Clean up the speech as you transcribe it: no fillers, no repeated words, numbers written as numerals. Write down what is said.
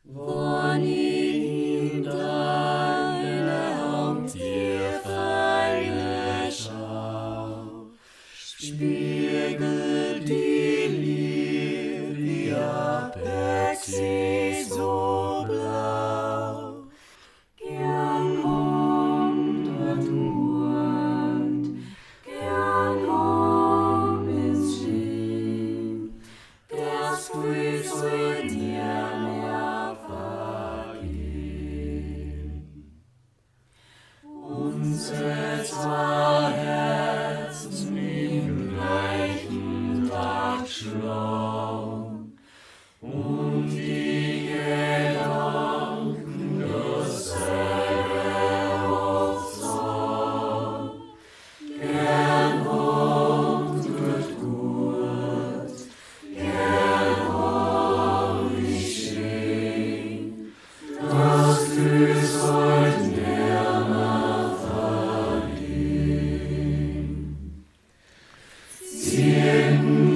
Wann in deine Hand dir feine Schau, spiegelt die Liria sie so blau. Gern hondert gut, gern hom is scheen, das Gefühl soll dir mehr vergehen. Unsere zwei Herzen im gleichen Tag schlagen und die Gedanken dasselbe oft sagen. Gern hondert gut, gern hom is scheen, das Gefühl soll nimmer vergehen. Ziehen